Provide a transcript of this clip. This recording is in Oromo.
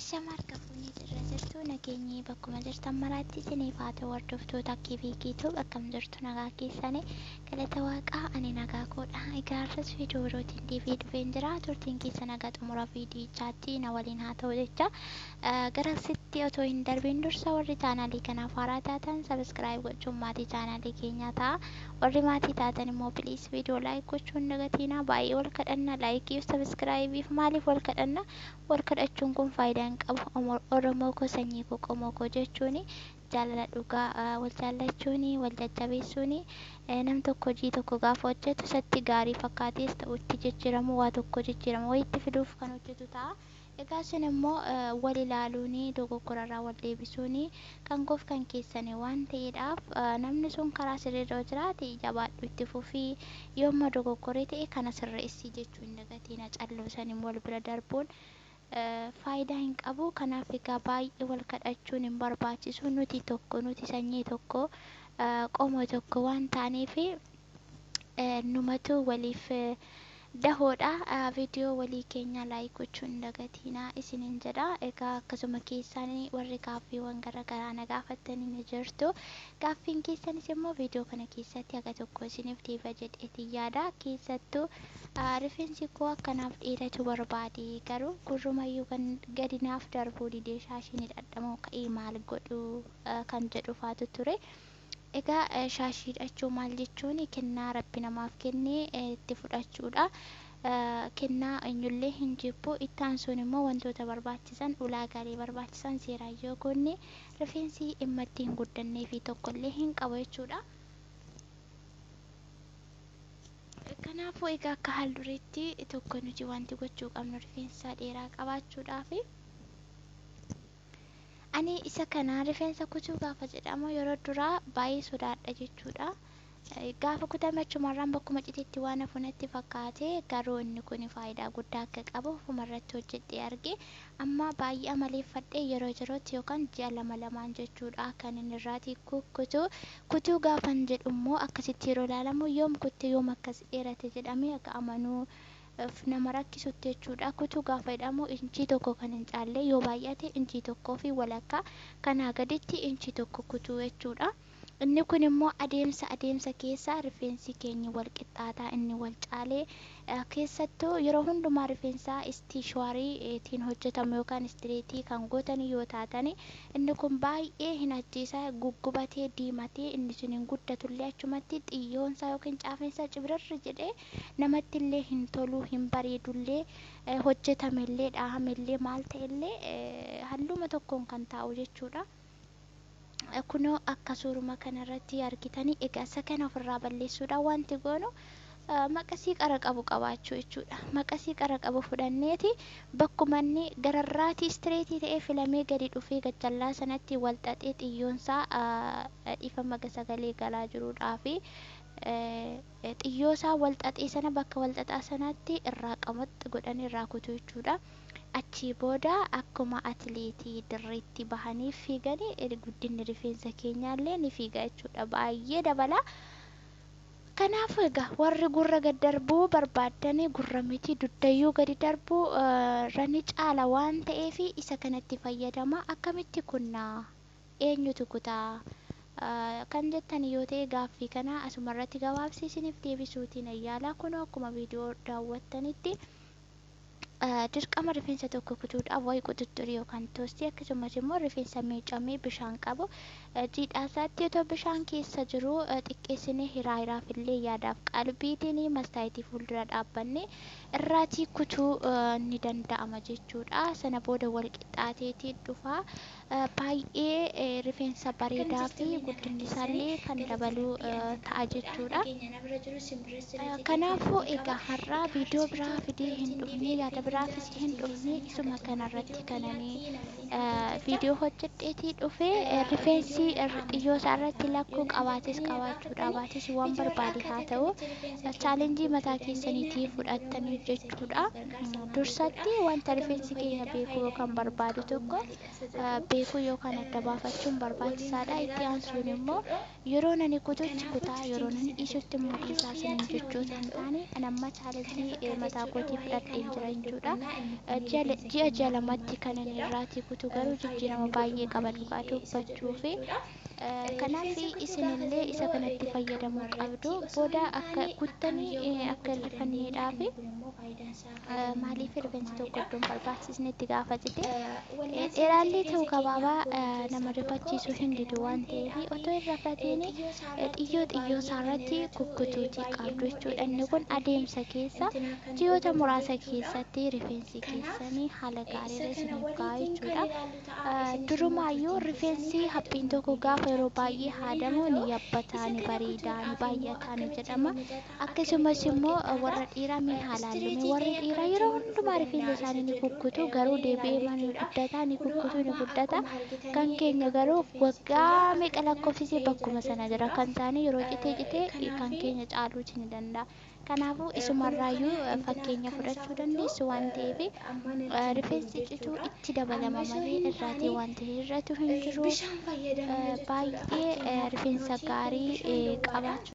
Ashama harka fuunee jirra jirtu nageenyi bakkuma jirtan maraatti isiniif haa ta'u hordoftoota KBK akkam jirtu nagaa keessanii galata waaqaa ani nagaa koodha. Egaa har'as viidiyoo birootiin deebi'ee dhufeen jira. Turtiin keessa nagaa xumura viidiyichaatti na waliin haa ta'u jecha gara sitti otoo hin darbiin dursa warri chaanaalii kanaaf haaraa taatan sabiskiraayib gochuun maatii chaanaalii keenyaa ta'a. Warri maatii taatan immoo piliis viidiyoo laayik gochuun hin dagatinaa. Baay'ee wal kadhanna laayikiif sabiskiraayibiif maaliif wal kadhanna? Wal kadhachuun kun faayidaa hin qabu. Oromoo koo sanyii koo qomoo koo jechuun jaalala dhugaa wal jaallachuun wal jajjabeessuun nam tokko hojii tokko gaafa hojjetu isatti gaarii fakkaatees ta'utti jijjiiramu waa tokko jijjiiramu wayitti fiduuf kan hojjetu ta'a. Egaa isin immoo wal ilaaluun dogoggorarraa wal deebisuun kan koof kan keessanii waan ta'eedhaaf namni sun karaa sirriirra jiraate jabaadhu itti fufii yoomma dogoggoree ta'e kana sirreessii jechuu hin dagatiin calloosanii wal bira darbuun faayidaa hin qabu. Kanaaf egaa baay'ee wal kadhachuun hin barbaachisu. Nuti tokko nuti sanyii tokko qomoo tokko waan taaneef numatu waliif dahoodha. Viidiyoo walii keenya laayik gochuun hin dagatinaa isiniin jedha. Egaa akkasuma keessaan warri gaaffiiwwan garaagaraa na gaafattanii ni jirtu. Gaaffiin keessanis immoo viidiyoo kana keessatti haga tokko isiniif deebi'a jedheetiin yaada. Keessattuu rifeensi koo akkanaaf dheeratu barbaade garuu gurrumayyuu kan gadi naaf darbuu didee shaashiin hidhadhamoo ka'ee maal godhu kan jedhu faatu ture. Egaa shaashii hidhachuu maal jechuun kennaa rabbi namaaf kennee itti fudhachuudha. Kennaa eenyullee hin jibbu. Itti aansuun immoo wantoota barbaachisan ulaagaalee barbaachisan seeraan yoo goone rifeensi dhimma itti hin guddannee fi tokkollee hin qabu jechuudha. Kanaafuu egaa akka haal dureetti tokko nuti wanti gochuu qabnu rifeensa dheeraa qabaachuudhaafi. Ani isa kana rifeensa kutuu gaafa jedhamu yeroo duraa baay'ee sodaadha jechuudha. Gaafa kutame achumarraan bakkuma citetti waan hafu natti fakkaate garuu inni kun faayidaa guddaa akka qabu ofumarratti hojjedhee arge. Amma baay'ee amaleeffadhee yeroo yerootti yookaan ji'a lama lamaan jechuudha kan inni irraatii kukkutu. Kutuu gaafan jedhu immoo akkasitti yeroo ilaalamu yoom kutte yoom akkas dheerate jedhamee akka amanuu nama rakkisutti jechuudha. Kutuu gaafa jedhamu inchii tokko kan hin caalle yoo baay'ate inchii tokkoo fi walakkaa kanaa gaditti inchii tokko kutuu jechuudha. Inni kun immoo adeemsa adeemsa keessa rifeensi keenya wal qixxaataa inni wal caalee keessattuu yeroo hundumaa rifeensa istiishwaariitiin hojjetamu yookaan istireetii kan gootan yoo taatan inni kun baay'ee hin ajjeesaa guggubatee diimatee inni sun hin guddatullee achumatti xiyyoonsaa yookiin caafeensaa cibirarri jedhee namatti illee hin tolu hin bareedullee hojjetamellee dhahamellee maal ta'ellee halluma tokkoon kan taa'u jechuudha. Kunoo akka suuruma kanarratti argitanii egaa isa kana ofirraa balleessuudhaan wanti goonu maqasii qara qabu qabaachuu jechuudha. Maqasii qara qabu fudhanneeti bakkuma inni gararraatii istireetii ta'ee filamee gadi dhufee gajjallaa sanatti wal xaxee xiyyoonsaa dhiifama sagalee galaa jiruudhaa fi xiyyoosaa wal xaxee sana bakka wal xaxaa sanatti irraa qabaxxi godhanii irraa kutuu jechuudha. Achii booda akkuma atileetii dirreetti bahanii fiiganii guddinni rifeensa keenyaallee ni fiiga jechuudha. Baay'ee dabala. Kanaafuu egaa warri gurra gad darbuu barbaaddanii gurra miti dugdayyuu gadi darbuu irra ni caala waan ta'eef isa kanatti fayyadama. Akkamitti kunnaa? Eenyutu kutaa? Kan jettan yoo ta'e gaaffii kana asumarratti gabaabsee isiniif deebisuutiin yaala. Kunoo akkuma viidiyoo daawwattanitti dirqama rifeensa tokko kutuudhaaf wayi quxuxxurii yookaan toostii akkasumas immoo rifeensa miicamee bishaan qabu jiidhaa isaatti otoo bishaan keessa jiru xiqqeessinee hiraa hiraaf illee yaadaaf qalbiitiin mastaayitii fuuldura dhaabbannee irraatii kutuu ni danda'ama jechuudha. Sana booda wal qixxaateetii dhufa. Baay'ee rifeensa bareedaa fi guddinni isaallee kan dabaluu ta'a jechuudha. Kanaafuu egaa har'aa viidiyoo biraa fidee hin dhufne yaada biraafis hin dhufne isuma kanarratti kananii viidiyoo hojjedheetii dhufe rifeensi xiyyoo isaa irratti lakkuu qabaates qabaachuu dhaabates waan barbaade haa ta'u chaalenjii mataa keessaniitii fudhattanii jechuudha. Dursatti wanta rifeensi keenya beekuu yookaan barbaadu tokko Beekuu yookaan adda baafachuun Waliin barbaachisaadha. kan Itti ilaallu ta'a aansuun immoo jechuudha. yeroo nani kututti Kanaafuu kutaa, turtiin yeroo nani keessan dhiisutti hanga immoo xumura viidiyoo dhiisaa isiniin kiyyaatti na jechuu waliin osoo haa hin ta'u. taane an amma Kana chaalenjii fakkaata mataa jechuudha. kootii Waa'ee fudhadheen kanaa jira waliin jechuudha. dubbannaa. Inni kun Ji'a rifeensa ji'a keenyaaf 2tti maal kan inni fayyada? irraatii kutu garuu Faayidaan jijjiirama inni godhu baay'ee qaba maali? dhugaa Isa jedhu dubbachuu fi jechuudha. kanaaf Rifeensa kutuu gaafa isinillee isa jennu kanatti jalqabuma fayyadamuu qabdu. irratti osoo Booda hin akka taane akkam kuttanii yoo goone akka hin kutuu dandeenya? rifanneedhaaf Inni kun immoo faayidaan isaa faayidaan inni maaliif nuuf qabu rifeensi tokko maalidha? iddoon barbaachisnetti gaafa cite Wal'aansa nuti dheeraallee ta'u rifeensa keenyaaf gabaabaa goonu nama keessaa tokko rifachiisuu isa hin kana didu waan waan ta'eef ta'eedhaaf otoo hin rafatiin xiyyoo isaa irratti xiyyoo xiyyoo baay'ee isaa kan irratti dheeratu, kukkutuutii baay'ee qabdu immoo jechuudha. dheerina Inni kun isaatii fi adeemsa keessa intinaa kan ji'oota dhowwatu muraasa jechuudha. keessatti rifeensi Kanaaf keessanii haala isa gaariirra kana isiniif ga'a waliitiin kan jechuudha. ilaallu ta'a. Isinis immoo Durumaayyuu turtiin keessanii rifeensi haga haphiin xumura tokko gaafa yeroo viidiyochaatti baay'ee nu waliin haa haadamu ni ta'u. yabbataa, Isa ni kana bareedaa, ni kutuudhaaf immoo baay'ataa ni akkamitti nu jedhama. mijata? Akkamitti Akkasumas wal immoo qixxaata? warra dhiiraa mee haa laallume, Istiriitii warri ta'e dhiiraa akkamitti yeroo nu dhufuu hundumaa rifeensa danda'a? Isa isaanii ni jedhuun kukkutu, garuu waliin deebi'ee ilaalla ni jechuudha. guddataa, ni Kunoo kukkutu, ni amma guddata. akkuma Kan argitanii keenya kan garuu rifeensi kiyya waggaa akka meeqa kanaatti lakkoofsisee ta'ee jira bakkuma sana jira. jechuudha. Kan isaanii yeroo citee citee kan Kanaafi keenya caaluuti ni danda'a. Kanaafuu kunoo kana isumarraayyuu intina fakkeenya kan isaa fudhachuu kutuu dandeessu waan ta'eef amma natti hin tolu rifeensi cituu jechuudha. itti Amma dabalama osoo malee hin irraatii taane wanti hir'atu hin jiru. bishaan fayyadamna jechuudha. Baay'ee Fakkeenyaaf rifeensa kunooti kun gaarii bishaan duwwaadha. qabaachuu